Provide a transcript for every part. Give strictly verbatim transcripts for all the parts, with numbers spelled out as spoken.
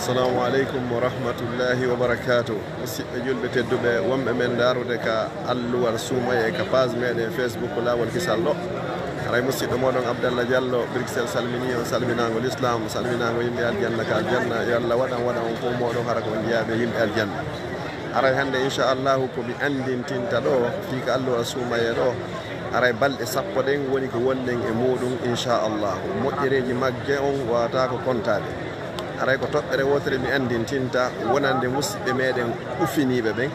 Assalamu aleykum wa rahmatullahi wa barakatuh. Musidɓe julɓe tedduɓe, wonɓe men ndaarude ka alluwal suumaye ka page meɗen Facebook Laawol Kisal ɗo. Haray musidɗo moɗon Abdallah Diallo, Bruxelles, salmini on salminaango l'islam, salminaango yimɓe aljanna ka aljanna. Yo Allah waɗan, waɗan on fof moɗon hara ko on jeyaaɓe yimɓe aljanna. Haray hannde, inchallahu, ko mi anndintinta ɗo fii ka alluwal suumaye ɗo. Haray balɗe sappo ɗen woni ko wonɗen e muɗum, inchallahu. Moƴƴereeji magge on waawata ko kontaade. Haray ko toɓɓere wootere mi anndintinta wonande musiɓɓe meɗen ufiniiɓe ɓen,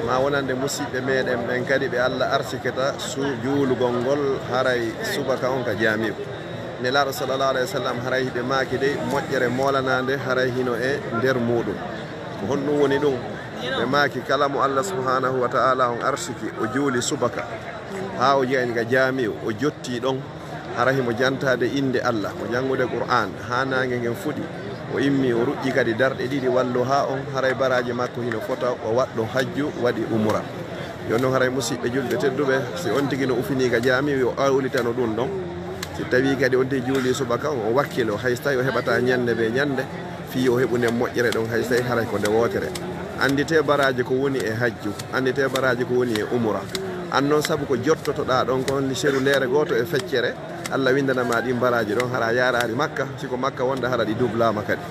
ma wonande musiɓɓe meɗen ɓen kadi ɓe Allah arsikata su-, juulugol ngol haray subaka on ka jaami'u. Nelaaɗo sallallahu alayhi wa sallam haray hiɓe maaki dey moƴƴere moolanaande haray hino e nder muɗum. Ko honɗum woni ɗum? Ɓe maaki kala mo Allah subhanahu wa ta'ala on arsiki, o juuli subaka, haa o jeyani ka jaami'u, o jotti ɗon, hara himo jantaade innde Allah, mo janngude Qur'aan, haa naange ngen fuɗi, o immi, o ruƴƴi kadi darɗe ɗiɗi walluha on, haray baraaji makko hino fota o waɗɗo hajju, waɗi umura. Yo non haray musiɓɓe julɓe tedduɓe, si on tigi no ufini ka jaami'u, yo awlitano ɗum ɗon. Si tawii kadi on tigi juuli subaka on, o wakkilo, hay so tawii o heɓata ñannde be ñannde, fii yo heɓu nden moƴƴere ɗon, hay so tawii haray ko nde wootere. Annditee baraaji ko woni e hajju, annditee baraaji ko woni e umura. An non sabu ko jottotoɗaa ɗon kon, ni seru leere gooto e feccere, Allah winndana ma ɗin baraaji ɗon, hara yaaraali Makka, si ko Makka wonda, hara ɗi dublaama kadi.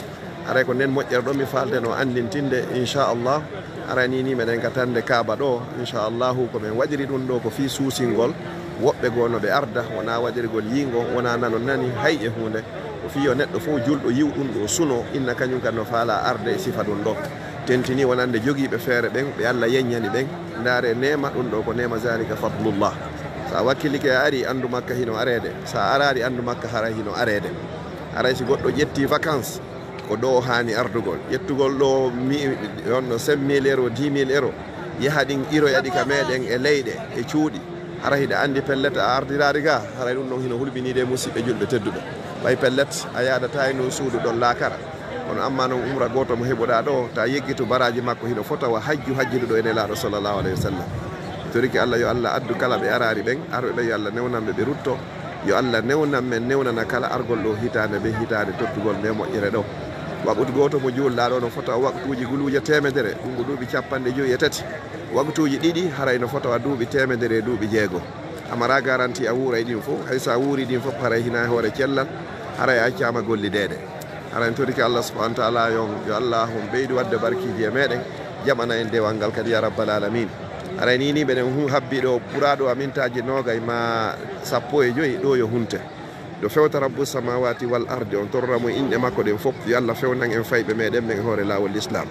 Haray ko nden moƴƴere ɗon mi faalteno anndintinde, inchallah. Haray ni, ni meɗen ka tande Kaaba ɗo, inchallahu, ko men waɗiri ɗum ɗo ko fii suusingol woɓɓe goo no ɓe arda, wonaa waɗirgol yiingo, wonaa nano nani, hay e huunde. Ko fii yo neɗɗo fof julɗo yiw ɗum ɗo suno, inna kañum kadi no faalaa arde e sifa ɗum ɗo. Tentini wonande jogiiɓe feere ɓen, ɓe Allah yeññani ɓen, ndaare neema, ɗum ɗo ko neema, zalika fadlullah. Sa wakkilike a ari, anndu Makka hino areede. Sa araari, anndu Makka haray hino areede. Haray si goɗɗo ƴetti vacances, ko ɗo o haani ardugol. Ƴettugol ɗo mi-, honno cinq mille euros, dix mille euros, yaha ɗin iroya ɗi ka meɗen e leyɗe, e cuuɗi. Hara hiɗa anndi pellet a ardiraari ga, haray ɗum ɗon hino hulɓiniide e musiɓɓe julɓe tedduɓe. Ɓay pellet a yaadataa e ndun suudu ɗon laakara. Kono amma non umra gooto mo heɓuɗaa ɗo, ta yeggitu baraaji makko hino fota wa hajju hajjuɗo ɗo e Nelaaɗo sallallahu alayhi wa sallam. Torike Allah, yo Allah addu kala ɓe araari ɓen, arɓe ɓen yo Allah newnan ɓe ɓe rutto. Yo Allah newnan men, newnana kala argol ɗo hitaande be hitaande tottugol nde moƴƴere ɗo. Waqtu gooto mo juulɗaa ɗo no fota waqtuuji guluuje teemedere, ɗum ko duuɓi capanɗe jowi e tati. Waqtuuji ɗiɗi haray no fota wa duuɓi teemedere e duuɓi jeego. A maraa garanti a wuuray ɗin fof, hay so a wuuri ɗin fof haray hina e hoore cellal, haray a accaama gollideede. Haray en torike Allah subhanahu wa ta'ala, yo, yo Allah on ɓeydu waɗde barkiiji e meɗen, jaɓana en dewal ngal kadi ya rabbal alamin. Haray ni, ni meɗen hu-, habbi ɗo ɓuraaɗo a mintaaji noogay ma sappo e joyi ɗo yo hunte. Ɗo fewta Rabbu samawati wal ardi on, torra mo inɗe makko ɗen fof, yo Allah fewnan en fayɓe meɗen ɓen e hoore laawol Islam.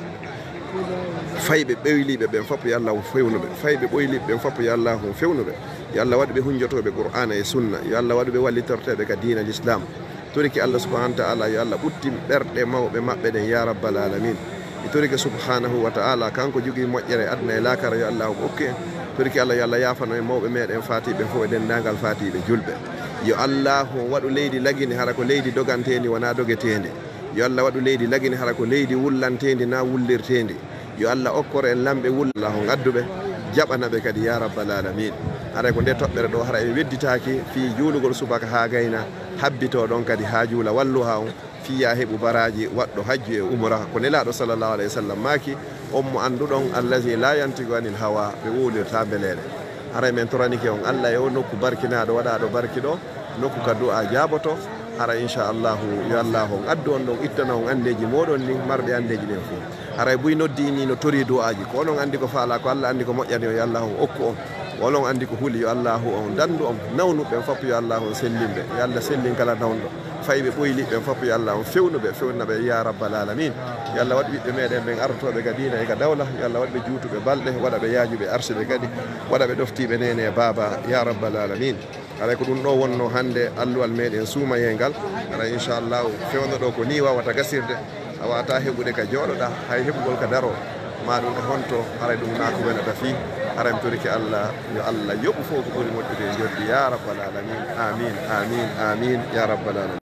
Fayɓe ɓoyliiɓe ɓen fof, yo Allah on fewnu ɓe. Fayɓe ɓoyliiɓe ɓen fof, yo Allah on fewnu ɓe. Yo Allah waɗu ɓe hunjotooɓe Qur'aana e Sunna. Yo Allah waɗu ɓe wallitorteeɓe ka diina Islam. Torike Allah subhanahu wa ta'ala, yo Allah ɓuttin ɓerɗe mawɓe maɓɓe ɗen, ya rabbal alamin. Mi torike subhanahu wa ta'ala, kanko jogii moƴƴere aduna e laakara, yo Allah on okku en. Torike Allah, yo Allah yaafano en mawɓe meɗen faatiiɓe fof e denndaangal faatiiɓe julɓe. Yo Allah on waɗu leydi Lagine hara ko leydi doganteendi, wonaa dogeteendi. Yo Allah waɗu leydi Lagine hara ko leydi wullanteendi, naa wullirteendi. Yo Allah okkor en lamɓe wul-, Allah on addu ɓe, jaɓana ɓe kadi, ya rabbal alamin. Haray ko nde toɓɓere ɗo, hara en wedditaaki fii juulugol subaka haa gayna, habbitoo ɗon kadi haa juula walluha on, fii ya heɓu baraaji waɗɗo hajju e umra. Ko Nelaaɗo sallallahu alayhi wa sallam maaki, on mo annduɗon, allazi la yantiqu anil hawa, ɓe wowlirta mbeleele. Haray men toranike on Allah e o nokku barkinaaɗo, waɗaaɗo barki ɗo, nokku ka du'a jaaboto. Hara inchallahu, yo Allah on addu on ɗon, ittana on anndeeji moɗon ɗin, marɓe anndeeji ɗen fof. Haray buy noddi ni no tori du'aaji, ko onon anndi ko faala, ko Allah anndi ko moƴƴani on, yo Allah on okku on. Ko onon anndi ko huli, yo Allah on dandu on. Nawnuɓe ɓen fof, yo Allah on sellinɓe, yo Allah sellin kala nawnuɗo. Fayɓe ɓoyliɓe ɓen fof, yo Allah on fewnuɓe, fewna ɓe, ya rabbal alamin. Yo Allah waɗ ɓiɓɓe meɗen ɓen artotooɓe ka diina e ka dawla, yo Allah waɗ ɓe juutuɓe balɗe, waɗa ɓe yaajuɓe arsiɓe kadi, waɗa ɓe ɗoftiiɓe neene e baaba, ya rabbal alamin. Haray ko ɗum ɗo wonno hannde alluwal meɗen suumayee ngal. Haray inchallahu fewndo ɗo ko ni wawata gasirde. A wawata heɓude ka jooɗoɗa, hay heɓugol ka daro, ma ɗum ka honto, haray ɗum na ko welata fii. Haray mi torike Allah, yo Allah yoɓu fof ko ɓuri moƴƴude e joddi, ya rabbal alamin. Amin, amin, amin, ya rabbal alamin.